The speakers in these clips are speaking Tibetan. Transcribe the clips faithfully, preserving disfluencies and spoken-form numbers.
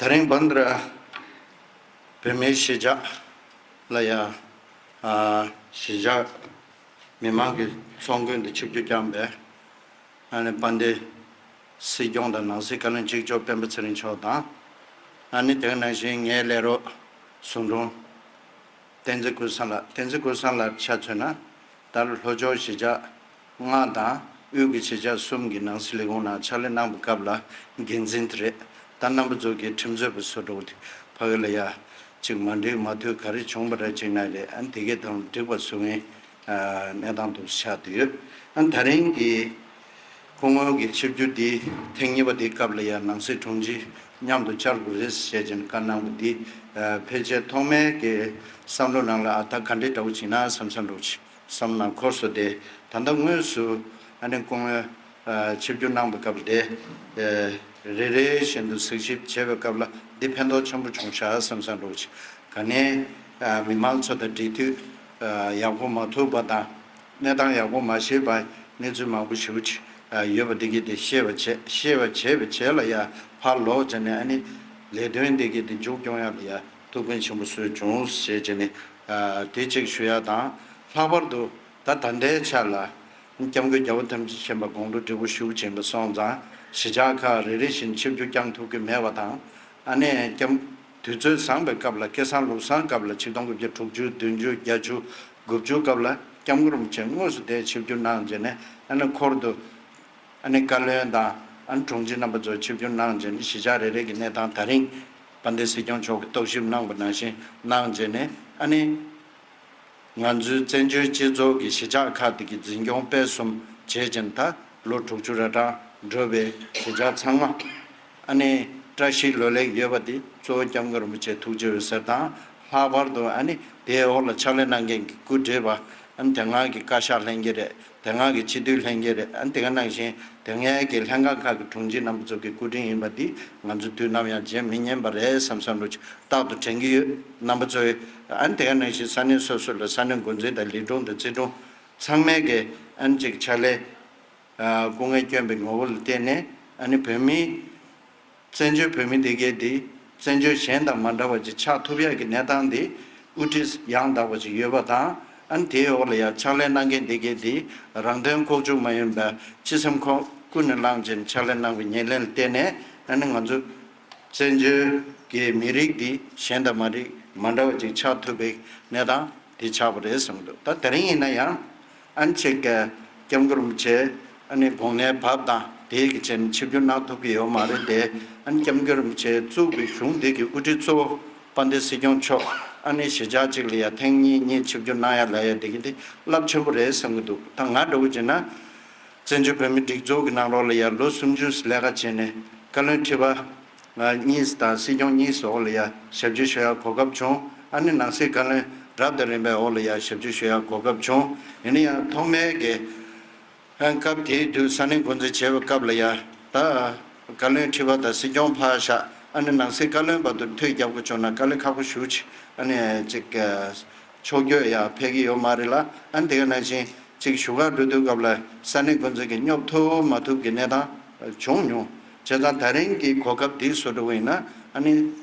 ད་རིང་བན་དྷ་ར་བོད་མིའི་གཞིས་ཆགས་ལ་ཡ། ཨ། གཞིས་ཆགས་མི་མང་གི་ཚོགས་མགོན་དུ་ཆིབས་བསྒྱུར་བསྐྱངས་པའི་ཨ་ནི་དཔལ་ལྡན་སྲིད་སྐྱོང་དང་ནང་སྲིད་བཀའ་བློན་གཅིག་ལྕོགས་སྤེན་པ་ཚེ་རིང་མཆོག་དང་། ཨ་ནི་དེ་ནང་བཞིན་ངའི་ལས་རོགས་ཟུང་དྲུང་བསྟན་འཛིན་ཀུན་བཟང་ལགས། བསྟན་འཛིན་ཀུན་བཟང་ལགས་ཆ་མཚོན་ན། ད་ལྷོ་ཕྱོགས་གཞིས་ཆགས་ལྔ་དང་དབུས་ཀྱི་གཞིས་ཆགས་གསུམ་གྱི་ནང་སྲིད་ལས་ཁུངས་ནང་ཕྱག་ལས་གནང་བའི་སྐབས་ལ་འགན་འཛིན་དེ་རེད། ད་རྣམ་པ་ཚོ་གི་ཁྲིམས་རྩོད་པ་བཟོ་འགྲོ་དེ་ཕ་གི་ལ་ཡ་གཅིག་མ་འགྲིག་མ་མཐུན་ག་རེ་བྱུང་བ་རེད་ཅིག་ན་རེད། ཨ་ནི་དེ་གའི་དང་འགྲིག་པ་བཟོ་མཁན་གནས་སྟངས་དུ་ཆགས་བསྡད་ཡོད། ཨ་ནི་ད་རིང་གི་སྐུ་ངོ་གི་ཆིབས་བསྒྱུར་འདི་ཐེངས་གཉིས་པ་འདིའི་སྐབས་ལ་ཡང་ནང་སྲིད་དྲུང་ཆེ་མཉམ་དུ་བཅར་དགོས་རེད་ཞེས་བྱས་ནས་བཀའ་གནང་བ་འདི། ཨ། ཕལ་ཆེར་ཐོག་མའི་གི་བསམ་བློ་ནང་ལ་ཨ་ད་ག་འདྲའི་འདྲ་བོ་བྱེད་ན་བསམ་བསམ་འདྲ་བོ་ཅིག་བསམ་ནང་འཁོར་སོང་སྟེ། ད་ལྟ་དངོས་སུ་ཨ་ནི་སྐུ་ངོ་ཨ་ཆིབས་བསྒྱུར་གནང་བའི་སྐབས་དེ། ཨ། རེ་རེ་བཞིན་དུ་གཟིགས་ཞིབ་བྱེད་པའི་སྐབས་ལ་འདི་ཕན་ཐོགས་ཆེན་པོ་བྱུང་ཤག་བསམ་བསམ་འདྲ་བོ་ཅིག་ག་ནས་ཨ་མི་མང་ཚོ་དང་འབྲེལ་མཐུད་ཨ་ཡག་པོ་མ་ཐུབ་པ་དང་། གནས་སྟངས་ཡག་པོ་མ་ཤེས་པ། གནས་ཚུལ་མང་པོ་ཞེ་པོ་ཅིག་ཡོད་པ་འདི་གས་དེ་ཤེས་པ་བྱས། ཤེས་པ་བྱས་པའི་རྗེས་ལ་ཡ་ཕར་ལོག་བྱས་ནས་ཨ་ནི་ལས་དོན་འདི་གས་དེ་མཇུག་སྐྱོང་ཡག་ལ་ཡ་ཐུགས་ཕན་ཆེན་པོ་གསོས་བྱུང་ཞེས་བྱས་ནས། ཨ། དེ་གཅིག་ཞུ་ཡག་དང་། ལྷག་པར་དུ་ད་ད་ལྟའི་ཆ་ལ་སྐྱབས་མགོན་རྒྱལ་བ་ཐམས་ཅད་མཁྱེན་པ་དགུང་ལོ་བགྲེས་པོ་ཞེ་པོ་ཅིག་ཡིན་པ་སོང་ཙང་གཞིས་ཆགས་ཁག་རེ་རེ་བཞིན་ཆིབས་བསྒྱུར་བསྐྱངས་ཐུབ་ཀྱི་མེད་པ་དང་། ཨ་ནི་སྐྱབས་དུས་ཚོད་བཟང་པའི་སྐབས་ལ་སྐལ་བཟང་ལུགས་བཟང་སྐབས་ལ་ཆིག་སྟོང་དགུ་བརྒྱ་དྲུག་ཅུ་བདུན་ཅུ་བརྒྱད་ཅུ་དགུ་བཅུ་སྐབས་ལ་སྐྱབས་མགོན་རིན་པོ་ཆེ་དངོས་སུ་དེར་ཆིབས་བསྒྱུར་གནང་བྱས་ནས། ཨ་ནི་འཁོར་དུ་ཨ་ནི་བཀའ་བློན་དང་ཨ་ནི་དྲུང་ཆེ་རྣམ་པ་ཚོ་ཆིབས་བསྒྱུར་གནང་བྱས་ནས། གཞིས་ཆགས་རེ་རེ་གི་གནས་སྟངས་ད་རིང་དཔལ་ལྡན་སྲིད་སྐྱོང་མཆོག་གིས་རྟོག་ཞིབ་གནང་བ་ནང་བཞིན་གནང་བྱས་ནས། ཨ་ནི་ང་ཚོའི་བཙན་བྱོལ་སྤྱི་ཚོགས་ཀྱི་གཞིས་ཆགས་ཁག་དེ་གི་འཛིན་སྐྱོང་སྤེལ་གསུམ་བྱེད་བཞིན། ད་ལོ་དྲུག་ཅུ་རེ་གྲངས་འགྲོ་བའི་གཞིས་ཆགས་ཚང་མ་ཨ་ནི་བཀྲ་ཤིས་ལོ་ལེགས་ཡོད་པ་འདི་གཙོ་བོ་སྐྱབས་མགོན་རིན་པོ་ཆེ་ཐུགས་རྗེ་འོད་ཟེར་དང་། ལྷག་པར་དུ་ཨ་ནི་དེའི་འོག་ལ་ཕྱག་ལས་གནང་མཁན་གྱི་སྐུ་བགྲེས་པ། ཨ་ནི་དེ་སྔ་གི་བཀའ་ཤག་ལྷན་རྒྱས་རེད། དེ་སྔ་གི་སྤྱི་འཐུས་ལྷན་རྒྱས་རེད། ཨ་ནི་དེ་ག་ནང་བཞིན་དེ་སྔའི་གི་ལྷན་ཁང་ཁག་གི་དྲུང་ཆེ་རྣམ་པ་ཚོ་གི་སྐུ་དྲིན་ཡིན་པ་འདི་ང་ཚོ་དུས་ནམ་ཡང་བརྗེད་མི་ཉན་པ་རེད་བསམ་བསམ་འདྲ་བོ་ཅིག་རྟག་ཏུ་དྲན་གྱི་ཡོད། རྣམ་པ་ཚོས་ཨ་ནི་དེ་ག་ནང་བཞིན་ས་གནས་སོ་སོ་ལ་ས་གནས་འགོ་འཛིན་དང་ལས་དྲུང་དང་རྩིས་དྲུང་ཚང་མས་ཀྱི་ཨ་ནི་ཅིག་ཕྱག་ལས་ཨ་སྐུ་ངལ་བསྐྱོན་པའི་ངོ་བོ་ལ་བརྟེན་ནས། ཨ་ནི་བོད་མི་བཙན་བྱོལ་བོད་མི་དེ་གས་དེ་བཙན་བྱོལ་གཞན་དང་མ་འདྲ་བ་ཅིག་ཆགས་ཐུབ་ཡག་གི་གནས་སྟངས་དེ་དབུ་ཁྲིད་ཡང་དག་པ་ཅིག་ཡོད་པ་དང་། ཨ་ནི་དེའི་འོག་ལ་ཡང་ཕྱག་ལས་གནང་མཁན་དེ་གས་དེ་རང་དོན་ལྐོག་ཇུས་མ་ཡིན་པ། སྤྱི་སེམས་ཁོག་ཀུན་ནས་བླངས་བྱས་ནས་ཕྱག་ལས་གནང་བའི་ཉེར་ལེན་ལ་བརྟེན་ནས། ཨ་ནི་ང་ཚོ་བཙན་བྱོལ་གྱི་མི་རིགས་འདི་གཞན་དང་མ་རིགས་མ་འདྲ་བ་ཅིག་ཆགས་ཐུབ་པའི་གནས་སྟངས་དེ་ཆགས་པ་རེད་བསམ་གྱི་འདུག་ད་དེ་རིང་ཡིན་ན་ཡང་ཨ་ནི་ཅིག་སྐྱབས་མགོན་རིན་པོ་ཆེ་ཨ་ནི་དགོངས་ནས་བབས་དང་དེ་གི་ཆེད་ཆིབས་བསྒྱུར་གནང་ཐུབ་ཀྱི་ཡོད་མ་རེད་དེ། ཨ་ནི་སྐྱབས་མགོན་རིན་པོ་ཆེ་བཙུགས་པའི་གཞུང་འདི་གི་དབུ་ཁྲིད་གཙོ་བོ་དཔལ་ལྡན་སྲིད་སྐྱོང་མཆོག་ཨ་ནི་གཞིས་ཆགས་གཅིག་ལ་ཡང་ཐེངས་གཉིས་གཉིས་ཆིབས་བསྒྱུར་གནང་ཡ་ལབ་ཡ་དེ་གི་དེ་རླབས་ཆེན་པོ་རེད་བསམ་གྱི་འདུག་ད་ང་འདྲ་བོ་བྱས་ན། བཙན་བྱོལ་བོད་མིའི་སྒྲིག་འཛུགས་ཀྱི་ནང་ལོགས་ལ་ཡང་ལོ་སུམ་ཅུ་ལས་ཀ་བྱས་ནས། བཀའ་བློན་ཁྲི་པ་གཉིས་དང་སྲིད་སྐྱོང་གཉིས་འོག་ལ་ཡང་ཞབས་ཕྱི་ཞུ་ཡག་གོ་སྐབས་བྱུང་། ཨ་ནི་ནང་སྲིད་བཀའ་བློན་རབ་དང་རིམ་པའི་འོག་ལ་ཡང་ཞབས་ཕྱི་ཞུ་ཡག་གོ་སྐབས་བྱུང་། ཡིན་ན་ཡང་ཐོག་མའི་གི་སྐབས་དེའི་དུས་ས་གནས་འགོ་འཛིན་བྱེད་པའི་སྐབས་ལ་ཡང་ད་བཀའ་བློན་ཁྲི་པ་དང་སྲིད་སྐྱོང་ཕར་བཞག་ཨ་ནི་ནང་སྲིད་བཀའ་བློན་བར་དུ་མཐུད་རྒྱབ་དགོས་བྱུང་ན་དཀའ་ལས་ཁག་པོ་ཞེ་པོ་ཅིག་ཨ་ནི་ཅིག་ཕྱོགས་བསྐྱོད་ཡང་ཕེབས་ཀྱི་ཡོད་མ་རེད་ལ། ཨ་ནི་དེ་ག་ནང་བཞིན་ཅིག་བཞུགས་སྒར་འགྲོ་དུས་སྐབས་ལ་ས་གནས་འགོ་འཛིན་གྱིས་སྙོབ་ཐུབ་མ་ཐུབ་ཀྱི་གནས་སྟངས་བྱུང་མྱོང་། བྱས་ཙང་ད་རིང་གི་གོ་སྐབས་འདི་བཟོ་འདྲ་བོ་ཡིན་ན། ཨ་ནི་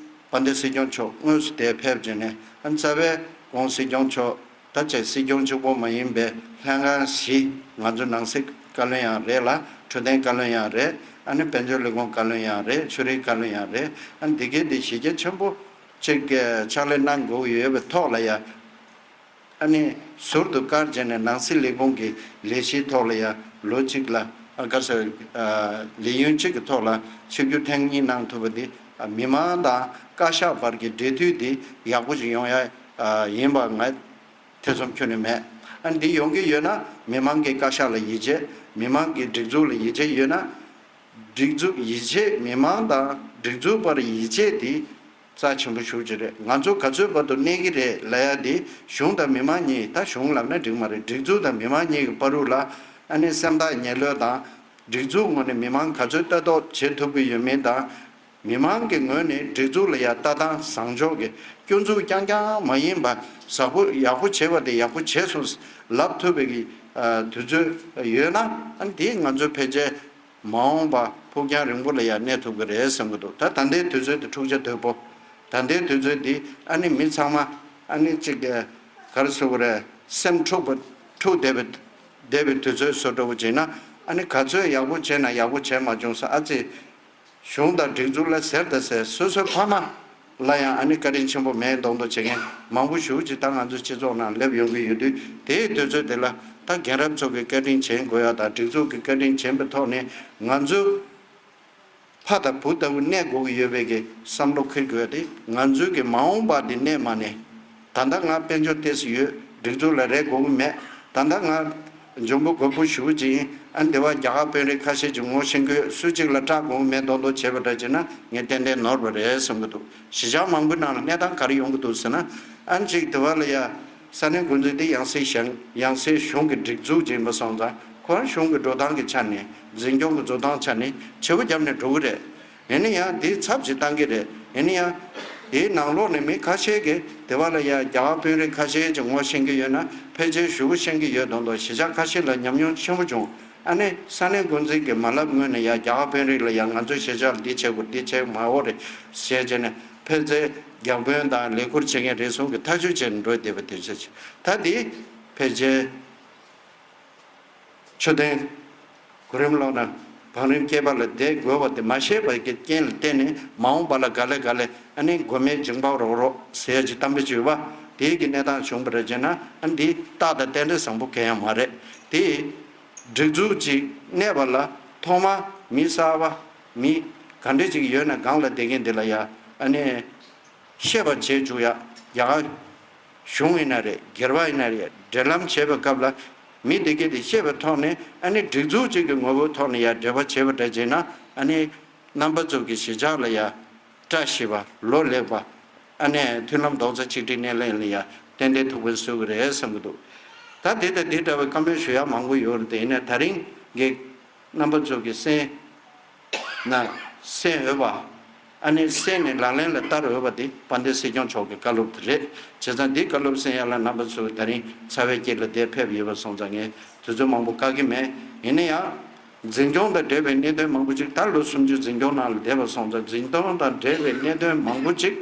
དཔལ་ལྡན་སྲིད་སྐྱོང་མཆོག་དངོས་སུ་དེར་ཕེབས་བྱས་ནས། ཨ་ནི་རྩ་བའི་ཁོང་སྲིད་སྐྱོང་མཆོག་ད་ཅིག་སྲིད་སྐྱོང་གཅིག་པོ་མ་ཡིན་པའི་ལྷན་ཁང་བཞི། ང་ཚོ་ནང་སྲིད་བཀའ་བློན་ཡང་རེད་ལ། འཕྲོད་བསྟེན་བཀའ་བློན་ཡང་རེད། ཨ་ནི་དཔལ་འབྱོར་ལས་ཁུངས་བཀའ་བློན་ཡང་རེད། ཆོས་རིག་བཀའ་བློན་ཡང་རེད། ཨ་ནི་འདི་གའི་འདི་གཞི་རྒྱ་ཆེན་པོ་ཅིག་ཕྱག་ལས་གནང་དགོས་ཡོད་པའི་ཐོག་ལ་ཡ། ཨ་ནི་ཟུར་དུ་བཀར་བྱས་ནས་ནང་སྲིད་ལས་ཁུངས་ཀྱི་ལས་གཞིའི་ཐོག་ལ་ཡ་ལོ་གཅིག་ལ། ཨ་ག་ཟེར། ཨ་ལས་ཡུན་གཅིག་གི་ཐོག་ལ་ཆིབས་བསྒྱུར་ཐེངས་གཉིས་གནང་ཐུབ་པ་འདི། ཨ་མི་མང་དང་བཀའ་ཤག་བར་གྱི་འབྲེལ་མཐུད་འདི་ཡག་པོ་ཞིག་ཡོང་ཡ་ཨ་ཡིན་པ་ང་ཐེ་ཚོམ་ཁྱོན་ནས་མེད། ཨ་འདི་ཡོང་གི་ཡོད་ན་མི་མང་གི་བཀའ་ཤག་ལ་ཡིད་ཆེས། མི་མང་གི་སྒྲིག་འཛུགས་ལ་ཡིད་ཆེས་ཡོད་ན། སྒྲིག་འཛུགས་ཡིད་ཆེས། མི་མང་དང་སྒྲིག་འཛུགས་བར་ཡིད་ཆེས་དེ་རྩ་ཆེན་པོ་ཞེ་པོ་ཅིག་རེད། ང་ཚོ་ག་ཚོད་བར་དུ་གནས་ཀྱི་རེད་ལབ་ཡ་དེ་གཞུང་དང་མི་མང་གཉིས། ད་གཞུང་ལབ་ན་འགྲིག་མ་རེད། སྒྲིག་འཛུགས་དང་མི་མང་གཉིས་ཀྱི་བར་དུ་ལ་ཨ་ནི་སེམས་ཐག་ཉེ་ལོས་དང་། སྒྲིག་འཛུགས་ངོས་ནས་མི་མང་ག་ཚོད་ལྟ་རྟོག་བྱེད་ཐུབ་ཀྱི་ཡོད་མིན་དང་། མི་མང་གི་ངོས་ནས་སྒྲིག་འཛུགས་ལ་ཡ་ལྟ་སྟངས་བཟང་ཕྱོགས་ཀྱི་སྐྱོན་འཛུགས་རྐྱང་རྐྱང་མ་ཡིན་པ། ཟབ་པོ་ཡག་པོ་བྱས་པ་དེ་ཡག་པོ་བྱས་སོང་ལབ་ཐུབ་པའི་གི་ཨ་དུས་ཚོད་ཡོད་ན། ཨ་ནི་དེ་ང་ཚོ་ཕལ་ཆེར་ མ་འོངས་པ་ཕུགས་རྒྱང་རིང་པོ་ལ་ཡང་གནས་ཐུབ་ཀྱི་རེད་བསམ་གྱི་འདུག་ད་ད་ལྟའི་དུས་ཚོད་འདི་འཁྲུག་ཆ་དོད་པོ། ད་ལྟའི་དུས་ཚོད་འདི་ཨ་ནི་མི་ཚང་མ་ཨ་ནི་གཅིག་ག་རེ་ཟེར་དགོས་རེད། སེམས་འཁྲུག་པ་འཁྲུག་བསྡད་པའི་བསྡད་པའི་དུས་ཚོད་བཟོ་འདྲ་བོ་བྱས་ན། ཨ་ནི་ག་ཚོད་ཡག་པོ་བྱས་ན་ཡག་པོ་བྱས་མ་བྱུང་ས། ཨ་ཙི། གཞུང་དང་སྒྲིག་འཛུགས་ལ་ཟེར་ད་ཟེར། སོ་སོའི་ཕ་མ་ལ་ཡང་ཨ་ནི་བཀའ་དྲིན་ཆེན་པོ་མེད་མདོག་མདོག་བྱེད་མཁན་མང་པོ་ཞེ་པོ་ཅིག་ད་ང་ཚོའི་སྤྱི་ཚོགས་ནང་སླེབས་ཡོང་གི་ཡོད་དུས། དེའི་དུས་ཚོད་དེ་ལ་ད་རྒན་རབས་ཚོ་གི་བཀའ་དྲིན་བྱེད་དགོས་ཡ་དང་། སྒྲིག་འཛུགས་ཀྱི་བཀའ་དྲིན་བྱེད་པའི་ཐོག་ནས་ང་ཚོའི་ཕ་དང་བུ་ལྟ་བུ་གནས་དགོས་ཀྱི་ཡོད་པའི་གི་བསམ་བློ་འཁྱེར་དགོས་ཡ་དེ། ང་ཚོའི་གི་མ་འོངས་པ་འདི་གནས་མ་གནས། ད་ལྟ་ང་དཔལ་འབྱོར་ཏོག་ཙམ་ཡོད། སྒྲིག་འཛུགས་ལ་རེ་དགོས་ཀྱི་མེད། ད་ལྟ་ང་འཇོན་པོ་རྒོད་པོ་ཞེ་པོ་ཅིག་ཡིན། ཨ་ནི་དེ་བ་རྒྱ་གར་དཔོན་རིགས་ཁ་ཤས་ཀྱིས་ངོ་ཤེས་ཀྱི་ཡོད། སུ་གཅིག་ལ་སྐྲག་དགོས་ཀྱི་མེད་མདོག་མདོག་བྱས་པ་འདྲ་བྱས་ན་ངས་ཏན་ཏན་ནོར་བ་རེད་བསམ་གྱི་འདུག་གཞིས་ཆགས་མང་པོའི་ནང་ལ་གནས་སྟངས་ག་རེ་ཡོང་གི་འདུག་ཟེར་ན། ཨ་ནི་གཅིག་དེ་བ་ལ་ཡ་ས་གནས་འགོ་འཛིན་དེ་ཡང་སྲིད་གཞུང་ཡང་སྲིད་གཞུང་གི་སྒྲིག་འཛུགས་ཅིག་ཡིན་པ་སོང་ཙང་། ཁོ་རང་གཞུང་གི་འགྲོ་སྟངས་ཀྱི་ཆ་ནས། འཛིན་སྐྱོང་གི་འགྲོ་སྟངས་ཆ་ནས་བྱེད་པོ་བརྒྱབ་ནས་འགྲོ་གི་རེད། ཡིན་ན་ཡང་དེའི་ཚབ་ཅིག་བཏང་གི་རེད། ཡིན་ན་ཡང་དེའི་ནང་ལོགས་ནས་མི་ཁ་ཤས་ཀྱིས་དེ་བ་ལ་ཡ་རྒྱ་གར་དཔོན་རིགས་ཁ་ཤས་ཀྱིས་ངོ་ཤེས་ཀྱི་ཡོད་ན། ཕལ་ཆེར་ཞུ་གི་ཤེས་ཀྱི་ཡོད་མདོག་མདོག་གཞིས་ཆགས་ཁ་ཤས་ལ་ཉམས་མྱོང་ཆེན་པོ་བྱུང་། ཨ་ནི་ས་གནས་འགོ་འཛིན་གྱི་མ་ལབ་སྔོན་ནས་ཡ་རྒྱ་གར་དཔོན་རིགས་ལ་ཡ་ང་ཚོའི་གཞིས་ཆགས་ལ་འདི་བྱེད་དགོས། འདི་བྱེད་མ་འོ་རེད་ཟེར་བྱས་ནས། ཕལ་ཆེར་རྒྱ་དཔོན་དང་ལས་ཁུར་བྱེད་མཁན་རེ་ཟུང་གིས་ཐག་གཅོད་བྱས་ནས་འགྲོ་བསྡད་པ་དེ་ཚོ་ཆེ། ད་འདི་ཕལ་ཆེར་མཆོད་རྟེན་གོ་རིམ་ལོག་ན་བང་རིམ་བསྐྱེད་པ་ལ་བསྡད་དགོས་པ་དེ་མ་ཤེས་པའི་རྐྱེན་ལ་བརྟེན་ནས། མ་འོངས་པ་ལ་ག་ལེ་ག་ལེ་ཨ་ནི་མགོ་མེད་མཇིང་པ་རོག་རོག་ཟེར་གྱི་གཏམ་དཔེ་བརྗོད་པ་དེའི་གི་གནས་སྟངས་བྱུང་བ་རེད་ཅེ་ན། ཨ་ནི་འདི་རྟགས་དང་རྟེན་འབྲེལ་བཟང་པོ་གང་ཡང་མ་རེད། དེ་སྒྲིག་འཛུགས་ཅིག་གནས་པ་ལ་ཐོག་མ་མི་གསར་པ་མི་ག་འདྲ་ཅིག་ཡོད་ན་སྒང་ལ་བསྡད་མཁན་དེ་ལ་ཡ་ཨ་ནི། ཤེས་པ་བྱེད་བཅུག་ཡ། རྒྱ་གར་གཞུང་ཡིན་ན་རེད། སྒེར་པ་ཡིན་ན་རེད། འབྲེལ་ལམ་བྱེད་པའི་སྐབས་ལ་མི་དེ་གས་དེ་ཤེས་པའི་ཐོག་ནས། ཨ་ནི་སྒྲིག་འཛུགས་གཅིག་གི་ངོ་བོའི་ཐོག་ནས་ཡ་འབྲེལ་བ་བྱེད་པ་འདྲ་བྱས་ན། ཨ་ནི་རྣམ་པ་ཚོ་གི་གཞིས་ཆགས་ལ་ཡ་བཀྲ་ཤིས་པ། ལོ་ལེགས་པ། ཨ་ནི་མཐུན་ལམ་རྡོག་རྩ་གཅིག་སྒྲིལ་སྣེ་ལེན་ལ་ཡ་ཏན་ཏན་ཐུགས་ཕན་གསོས་ཀྱི་རེད་བསམ་གྱི་འདུག་ད་དེ་དང་དེ་འདྲ་བའི་བཀའ་མོལ་ཞུ་ཡ་མང་པོ་ཡོད་རེད་དེ། ཡིན་ནའི་ད་རིང་གི་རྣམ་པ་ཚོ་གི་སེམས་ན་གསན་འོས་པ། ཨ་ནི་གསན་ནས་ལག་ལེན་ལ་བསྟར་འོས་པ་དེ་དཔལ་ལྡན་སྲིད་སྐྱོང་མཆོག་གི་བཀའ་སློབ་དེ་རེད། བྱས་ཙང་འདིའི་བཀའ་སློབ་གསན་ཡ་ལ་རྣམ་པ་ཚོ་ད་རིང་ཚ་བའི་དཀྱིལ་ལ་འདིར་ཕེབས་ཡོད་པ་སོང་ཙང་ངས་དུས་ཚོད་མང་པོ་བཀག་གི་མེད། ཡིན་ན་ཡང་འཛིན་སྐྱོང་དང་འབྲེལ་བའི་གནད་དོན་མང་པོ་ཅིག་ད་ལོ་སུམ་ཅུ་འཛིན་སྐྱོང་ནང་ལ་བསྡད་པ་སོང་ཙང་། འཛིན་སྐྱོང་དང་འབྲེལ་བའི་གནད་དོན་མང་པོ་ཅིག་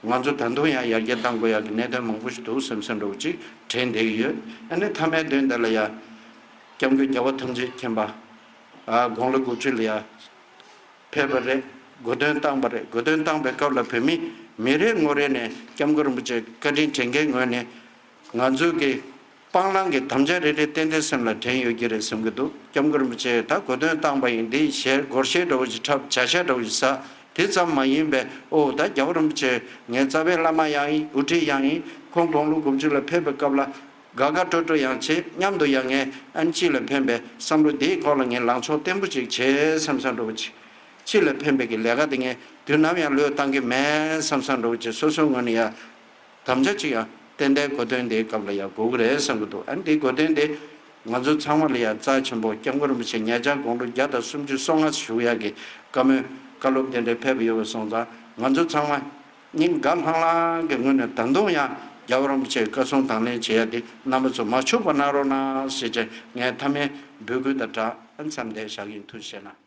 ང་ཚོ་ད་དུང་ཡང་ཡར་རྒྱས་གཏང་དགོས་ཡག་གི་གནད་དོན་མང་པོ་ཞིག་འདུག་བསམ་བསམ་འདྲ་བོ་ཅིག་དྲན་བསྡད་ཀྱི་ཡོད། ཨ་ནི་མཐའ་མའི་དོན་དེ་ལ་ཡ་སྐྱབས་མགོན་རྒྱལ་བ་ཐམས་ཅད་མཁྱེན་པ་ཨ་དགུང་ལོ་དགུ་བཅུ་ལ་ཡ་ཕེབས་པ་རེད། གོ་སྟོན་བཏང་པ་རེད། གོ་སྟོན་བཏང་པའི་སྐབས་ལ་བོད་མི་མི་རེ་ངོ་རེ་ནས་སྐྱབས་མགོན་རིན་པོ་ཆེ་བཀའ་དྲིན་དྲན་མཁན་ངོས་ནས་ང་ཚོའི་གི་སྤང་བླང་གི་དམ་བཅའ་རེ་རེ་ཏན་ཏན་སེམས་ལ་དྲན་ཡོད་ཀྱི་རེད་བསམ་གྱི་འདུག་སྐྱབས་མགོན་རིན་པོ་ཆེ་ད་གོ་སྟོན་བཏང་པ་ཡིན། འདི་ཞལ་སྒོར་གཞས་འདྲ་བོ་ཞིག་འཁྲབ། བྱ་བཞག་འདྲ་བོ་ཞིག་ཟ། དེ་ཙམ་མ་ཡིན་པའི། ཨོ་ད་རྒྱལ་བ་རིན་པོ་ཆེ་ངའི་རྩ་བའི་བླ་མ་ཡང་ཡིན། དབུ་ཁྲིད་ཡང་ཡིན། ཁོང་དགུང་ལོ་དགུ་བཅུ་ལ་ཕེབས་པའི་སྐབས་ལ་དགའ་དགའ་སྤྲོ་སྤྲོ་ཡང་བྱེད། མཉམ་དུ་ཡང་ངས་ཨ་ནི་སྤྱི་ལ་ཕན་པའི་བསམ་བློ་འདིའི་སྐོར་ལ་ངས་ལངས་ཕྱོགས་བརྟན་པོ་ཅིག་བྱེད་བསམ་བསམ་འདྲ་བོ་ཅིག་སྤྱི་ལ་ཕན་པའི་གི་ལས་ཀ་དེ་ངས་དུས་ནམ་ཡང་བློས་བཏང་གི་མེད་བསམ་བསམ་འདྲ་བོ་ཅིག་སོ་སོའི་ངོས་ནས་ཡ། དམ་བཅའ་གཅིག་ཡང་ཏན་ཏན་གོ་སྟོན་དེའི་སྐབས་ལ་ཡང་དགོས་ཀྱི་རེད་བསམ་གྱི་འདུག་ཨ་ནི་དེའི་གོ་སྟོན་དེ་ང་ཚོ་ཚང་མ་ལ་ཡང་རྩ་ཆེན་པོ། སྐྱབས་མགོན་རིན་པོ་ཆེ་ཉེ་ཆར་དགུང་ལོ་བརྒྱ་དང་སུམ་ཅུ་སོ་ལྔ་བཞུགས་ཡག་གི་བཀའ་མོལ་བཀའ་སློབ་དེ་འདྲ་ཕེབས་ཡོད་པ་སོང་ཙང་། ང་ཚོ་ཚང་མ་སྙིང་དགའ་ལྷང་ལྷང་གི་ངང་ནས་ད་དུང་ཡང་རྒྱལ་བ་རིན་པོ་ཆེའི་བཀའ་གསུང་དང་ལེན་བྱེད་ཡག་དེ་རྣམ་པ་ཚོ་མ་འཆུག་པ་གནང་རོགས་གནང་ཞེས་བྱས་ངས་མཐའ་མའི་འབོད་སྐུལ་དང་སྦྲགས་མཚམས་འདིར་བཞག་གི་ཡིན། ཐུགས་རྗེ་གནང་།